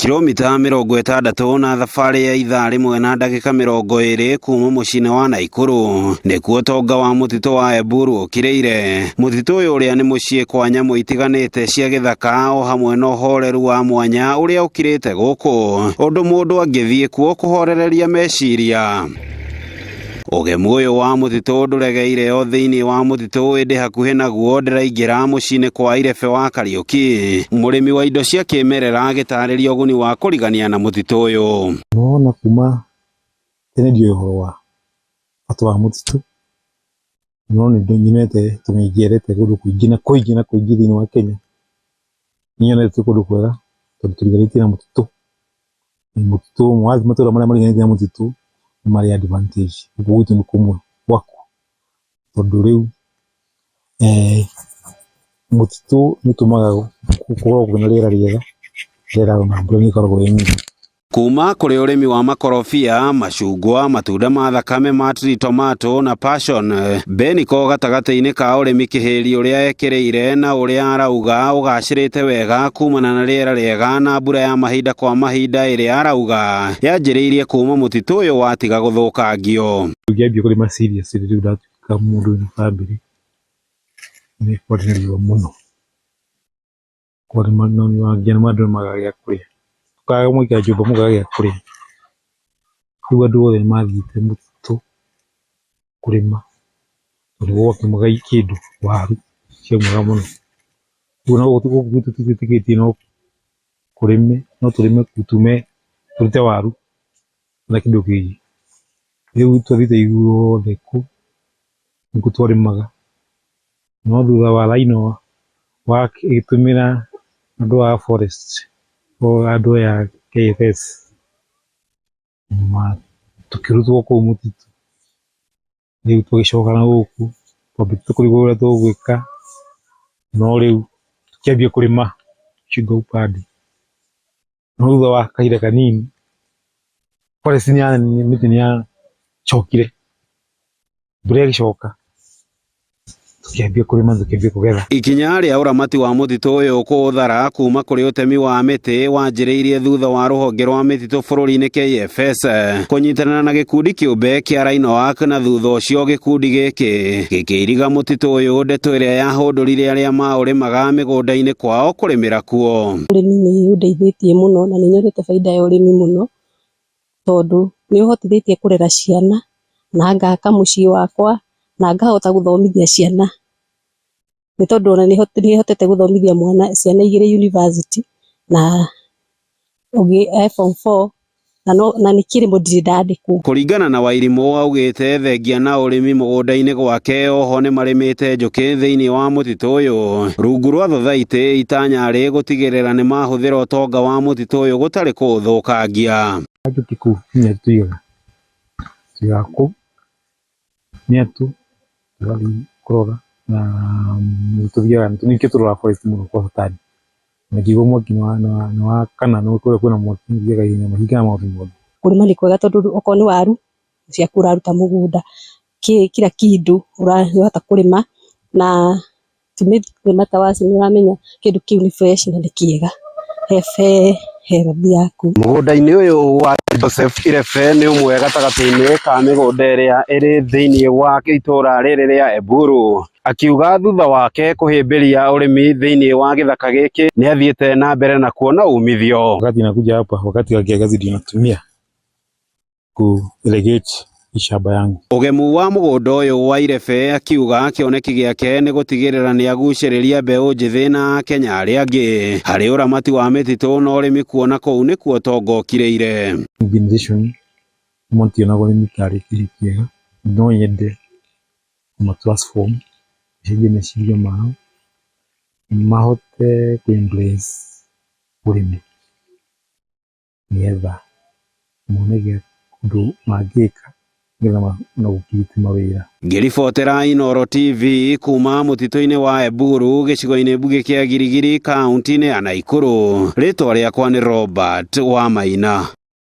Kilomita 60 na thabarĩ ya ithaa 1 na ndagĩka 20 kuma mũciĩ-inĩ wa Naikuru nĩkuo ũtonga wa mũtitũ wa Eburu ũkirĩire. Mũtitũ ũyũ ũrĩa nĩ mũciĩ kwa nyamũ itiganĩte cia gĩthaka o hamwe na ũhoreru wa mwanya ũrĩa ũkirĩte gũkũ, ũndũ mũndũ angĩthiĩ kuo kũhorereria meciria. Ũgemu ũyũ wa mũtitũ ndũregeire o thĩinĩ wa mũtitũ ĩndĩ hakuhĩ naguo ndĩraingĩra mũciĩ-inĩ kwa Irebe wa Kariũki, mũrĩmi wa indo cia kĩmerera agĩtarĩria ũguni wa kũrigania na mũtitũ ũyũ. Nĩwona kuma tene ndiũĩ ũhoro wa bata wa mũtitũ, no nĩ nyonete tondũ nĩ njerete kũndũ kũingĩ na kũingĩ na kũingĩ thĩinĩ wa Kenya. Nĩ nyonete kũndũ kwega tondũ tũriganĩtie na mũtitũ. Mũtitũ wathiĩ matũra marĩa mariganĩtie na mũtitũ nĩ marĩ advantage, gũkũ gwitũ nĩ kũmwe gwakuo. Tondũ rĩu mũtitũ nĩ ũtũmaga gũkorwo kwĩna rĩera rĩega, rĩera ona mbura nĩ ĩkoragwo ĩ nyingĩ. Kuma kũrĩ ũrĩmi wa makorobia, macungwa, matunda ma thakame ma tree tomato na passion, Beniko gatagatĩ-inĩ ka ũrĩmi kĩhĩri ũrĩa ekĩrĩire na ũrĩa arauga ũgacĩrĩte wega kumana na rĩera rĩega na mbura ya mahinda kwa mahinda ĩrĩa arauga yanjĩrĩirie kuma mũtitũ ũyũ watiga gũthũkangio. Ngĩambia kũrĩma serious rĩu ndatuĩka mũndũ wĩna bamĩrĩ, nĩ kwarĩ na riũa mũno. Kwarĩ nginya andũ nĩmagaga gĩa kũrĩa, mũkaga mũgaikara nyũmba mũkaga gĩa kũrĩa. Rĩu andũ othe nĩmathiĩte mũtitũ kũrĩma tondũ gwakiumaga kĩndũ waru ciaumaga mũno. Rĩu ona gũkũ gwitũ tũtiĩtĩkĩtie no kũrĩme no tũrĩme tume tũrute waru na kĩndũ kĩngĩ. Rĩu twathiĩte ithuothe kũu nĩkuo twarĩmaga, no thutha wa Rhino ĩgĩtũmĩra andũ a forest andũ aya a KFS tũkĩrutwo kũu mũtitũ. Rĩu tũgĩcoka na gũkũ twambĩte kũrigwo ũrĩa tũgwĩka, no rĩu tũkĩambia kũrĩma shingo upande. No thutha wa kahinda kanini forest mĩtĩ nĩyacokire, mbura ĩgĩcoka tũkĩambia kũrĩma tũkĩambia kũgetha. Ikinya rĩa ũramati wa mũtitũ ũyũ kũũthara kuma kũrĩ ũtemi wa mĩtĩ wanjĩrĩirie thutha wa rũhonge rwa mĩtitũ bũrũri-inĩ KFS kũnyitanĩra na gĩkundi kĩũmbe kĩa Rhino-Ark na thutha ũcio gĩkundi gĩkĩ gĩkĩiriga mũtitũ ũyũ ndeto ĩrĩa yahũndũrire arĩa maũrĩmaga mĩgũnda-inĩ kwao kũrĩmĩra kuo. Ũrĩmi nĩ ũndeithĩtie mũno na nĩ nyonete baida ya ũrĩmi mũno tondũ nĩ ũhotithĩtie kũrera ciana na ngaka mũciĩ wakwa na ngahota gũthomithia ciana nĩ tondũ ona nĩ hotete gũthomithia mwana ciana 2 university na ũngĩ e form 4 na nĩ kĩrĩmo ndirĩ ndandĩkwo. Kũringana na Wairimũ augĩte thengia na ũrĩmi mũgũnda-inĩ gwake oho nĩmarĩmĩte njũkĩ thĩinĩ wa mũtitũ ũyũ rungu rwa thothaitĩ itanya rĩ gũtigĩrĩra nĩmahũthĩra ũtonga wa mũtitũ ũyũ gũtarĩ kũũthũkangia. Njũkĩ kũu mĩatũ tũigaga, tũigaga kũu mĩatũ tũgathiĩ kũrora na nĩtũthiaga ningĩ tũroraga forest mũno kwa satani. Na ngĩigua mwaki nĩwakana kũrĩa kwĩna mwaki nĩthiaga ihenya mahingaga maũndũ mothe. Kũrĩma nĩ kwega tondũ okorwo nĩ waru ciaku ũraruta mũgũnda, kila kĩndũ ũrahota kũrĩma na nĩ ũramenya kĩndũ kĩu nĩ fresh na nĩ kĩega he health yaku. Mũgũnda-inĩ ũyũ wa Joseph Irebe nĩ ũmwe gatagatĩ-inĩ ka mĩgũnda ĩrĩa ĩrĩ thĩinĩ wa itũũra rĩrĩ rĩa Eburu. Akiuga thutha wake kũhĩmbĩria ũrĩmi thĩinĩ wa gĩthaka gĩkĩ nĩ athiĩte na mbere na kuona umithio. Wakati nakuja hapa, wakati wa kiangazi ndio natumia ku irrigate shamba yangu. Ũgemu wa mũgũnda ũyũ wa Irebe akiuga kĩoneki gĩake nĩ gũtigĩrĩra nĩ agucĩrĩria mbeũ njĩthĩ na akenya arĩa angĩ harĩ ũramati wa mĩtitũ na ũrĩmi kuona kũu nĩkuo ũtonga ũkirĩire. Generation mationaga ũrĩmi tarĩ kĩndũ kĩega, no nyende kũma transform cenjie meciria mao mahote kũ embrace ũrĩmi nĩgetha mone ũndũ mangĩka nĩgetha na gũ create mawĩra. Ngĩribotera Inooro TV kuma mũtitũ-inĩ wa Eburu gĩcigo-inĩ mbunge kĩa Girigiri kaunti-inĩ ya Naikuru, rĩtwa rĩakwa nĩ Robert Wamaina.